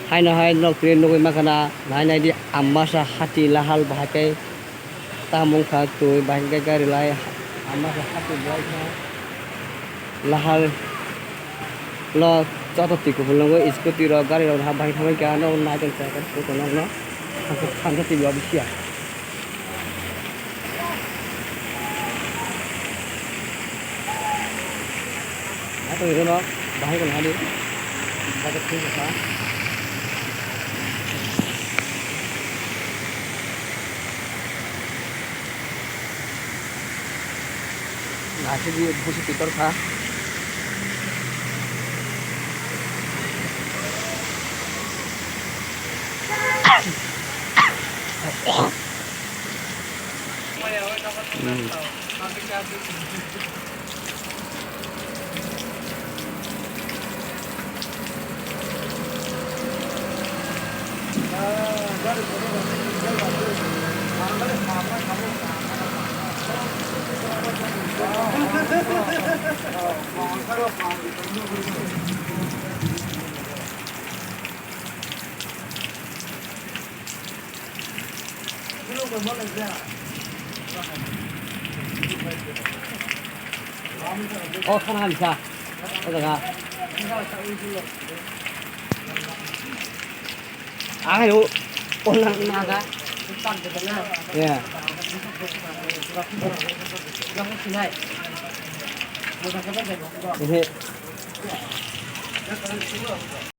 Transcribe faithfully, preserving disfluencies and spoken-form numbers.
Haino hai nok twi nugwi mankha na, nai nai di, Ambasa hati lahal bahai khe tamo wngkha twi, bahai khe gari lai Ambasa hati belai kha lahal no joto twi kuphur nugwi scooty rok gari rok bahai thangwi kha, no nai tong kha, scooty rok no thansa twi bisi ya. Naitong rw no bahai rw hadi. Bajar thung kha. Naisik di busi pitor kha. O thana hamsa. O jaga. Ang hai o. O na na ga. Ya. Ehe.